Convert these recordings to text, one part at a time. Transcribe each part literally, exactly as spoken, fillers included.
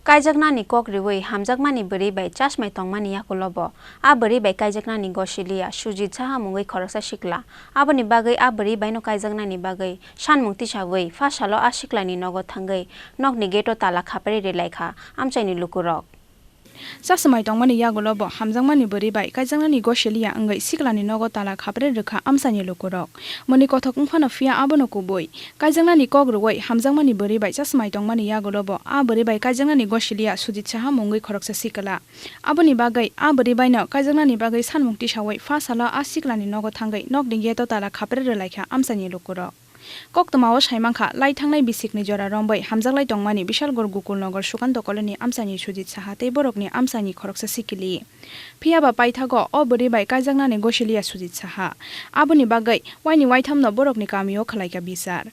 Kaijaknani kok riwi hamjakmani bwrwi bai chasmai tongmani yakulo bo a bwrwi bai kaijaknani gosiliya Sujit Saha mungwi khoroksa sikla. Aboni bagwi a bwrwi baino kaijaknani bagwi sanmung tisawi pha salo a siklani nogo thangwi nokni gate-o tala khapari rwlaikha amchaini lukurok. Chasmai tongmani yagulo bo hamjakmani bwrwi bai kaijaknani gosiliya wngwi siklani nogo tala khapre rwkha amchaini lukurok. Mwnwi kothok wngphano phiya abono kubui. Kaijaknani kok rwui hamjakmani bwrwi bai chasmai tongmani yagulo bo a bwrwi bai kaijaknani gosiliya Sujit Saha mungwi khoroksa sikla. Aboni bagwi a bwrwi baino kaijaknani bagwi sanmung tisaui pha salo a siklani nogo thangwi nokni gate-o tala khapre rwlaikha amchaini lukurok. Koktwmao saimankha, lai thangnai bisikni jora rombai hamjaklai tongmani Bishalgarh Gokulnagar Sukanto Colony amchaini Sujit Saha tei borokni amchaini khoroksa sikili. Phiyaba paithago o bwrwi bai kaijaknani gosiliya Sujit Saha. Aboni bagwi waini waithamno borokni kamio khwlaikha bichar.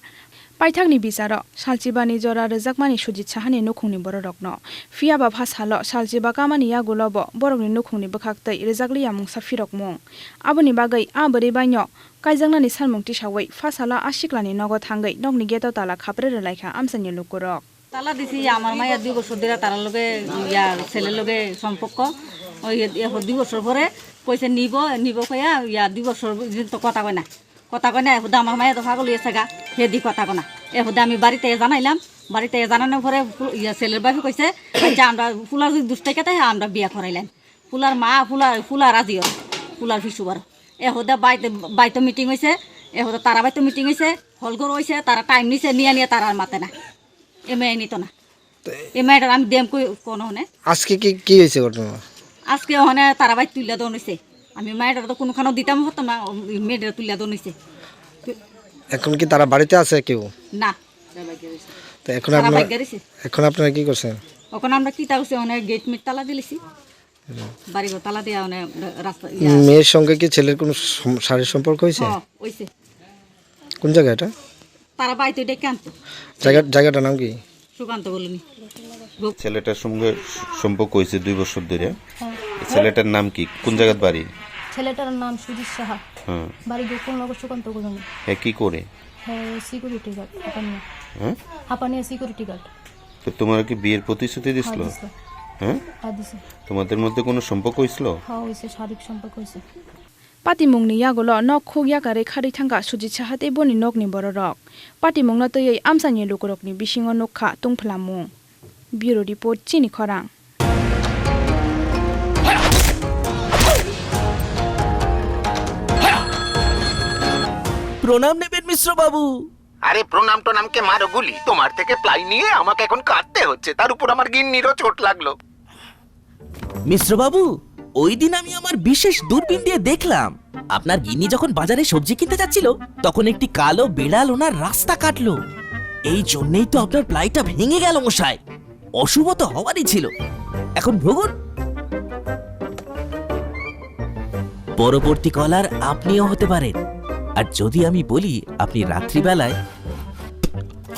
Paithakni bicharo salchibani jora rwjakmani Sujit Sahani nukhungni bororokno. Phiyaba pha salo salchiba kamani yagulo bo borokni nukhungni bwkhaktwi rwjakliya mungsa phirokmung. Aboni bagwi a bwrwi baino kaijaknani salmung tisaui pha salo a siklani nogo thangwi nokni gate-o tala khapre rwlaikha amchaini lukurok. তালা দিছি, আমার মাইয়া দুই বছর ধরে তারার লগে, ইয়া, ছেলের লগে সম্পর্ক। ওই এ-, এ দুই বছর পরে কইছে নিব, নিব কইয়া, ইয়া, দুই বছর পর্যন্ত কথা কয় না। কথা কয় না, এ হুদা আমার মাইয়া তো পাগল হয়ে গেছে গা, হে দি কথা কয় না। এ হুদা আমি বাড়িতে জানাইলাম, বাড়িতে জানানোর পরে ফু-, ইয়া, ছেলের বাপে কইছে, "আচ্ছা, আমরা ফুলার যদি দুষ্টাই কেটে, আমরা বিয়া করাইলাম।" ফুলার মা, ফুলা, ফুলা রাজি হয়, ফুলার পিছু বার। এ হুদা বাইতে, বাইতো মিটিং হইছে, এ হুদা তারা বাইতো মিটিং হইছে, হলঘর হইছে, তারা টাইম নিছে, নিয়ে নিয়ে তারা আর মাতে না। এ মেয়ে নিত না। তো এ মেয়েটার আমি দেম কই কোনো হনে। আজকে কি, কি হয়েছে ঘটনা? আজকে হনে তারা বাইত তুইলা দন হইছে। আমি মেয়েটার তো কোনোখানেও দিতাম হতো না, ওই মেয়েটার তুইলা দন হইছে। এখন কি তারা বাড়িতে আছে কেউ? না। তো এখন তারা আপনারা, বাইক গাড়িছে। এখন আপনারা কি করছেন? ওখানে আমরা কি তা হচ্ছে, ওখানে গেট মেট তালা দিলেছি। বাড়িঘর তালা দিয়া, মানে, রাস্তা, ইয়া। মেয়ের সঙ্গে কি ছেলের কোনো সম-, শারীরিক সম্পর্ক হয়েছে? হ্যাঁ, হইছে। কোন জায়গা এটা? তারা বাইতে ডেকে আনতো। জায়গা, জায়গাটার নাম কি? সুকান্ত কলোনি। ছেলেটার সঙ্গে সম্পর্ক হয়েছে দুই বছর ধরে। হ্যাঁ। ছেলেটার নাম কি? কোন জায়গার বাড়ি? ছেলেটার নাম সুজিত সাহা। হ্যাঁ। বাড়ি গোকুলনগর সুকান্ত কলোনি। হ্যাঁ, কি করে? হ্যাঁ, সিকিউরিটি গার্ড, হাপানিয়া। হ্যাঁ? Hapania security guard. তো তোমার কি বিয়ের প্রতিশ্রুতি দিছিল? হ্যাঁ, দিছিল। হ্যাঁ? হ্যাঁ, দিছে। তোমাদের মধ্যে কোনো সম্পর্ক হয়েছিল? হ্যাঁ, হয়েছে, শারীরিক সম্পর্ক হয়েছে। Patimungni yagulo nok khuk yakarwi kharwi thangkha Sujit Saha tei boni nokni bororok. Patimungno twiwi amchaini lukurokni bisingo nukha tungphlamung. Bureau Report, Chini Khorang. প্রণাম নেবেন মিশ্র বাবু। আরে প্রণাম টনামকে মারো গুলি, তোমার থেকে প্লাই নিয়ে আমাকে এখন কাঁদতে হচ্ছে, তার উপর আমার গিন্নিরও চোট লাগলো। মিশ্র বাবু, ওই দিন আমি আমার বিশেষ দূরবীন দিয়ে দেখলাম, আপনার গিন্নি যখন বাজারে সবজি কিনতে যাচ্ছিল, তখন একটি কালো বিড়াল ওনার রাস্তা কাটলো। এই জন্যই তো আপনার প্লাইটা ভেঙে গেল মশাই। অশুভ তো হওয়ারই ছিল। এখন ভোগুন। পরবর্তী কলার আপনিও হতে পারেন। আর যদি আমি বলি আপনি রাত্রিবেলায়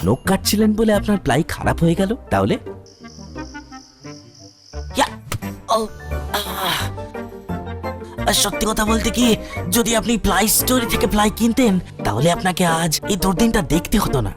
নখ কাটছিলেন বলে আপনার প্লাই খারাপ হয়ে গেল, তাহলে? ইয়া! ও! আহ! আর সত্যি কথা বলতে কি, যদি আপনি প্লাই স্টোর থেকে প্লাই কিনতেন, তাহলে আপনাকে আজ এই দুর্দিনটা দেখতে হতো না।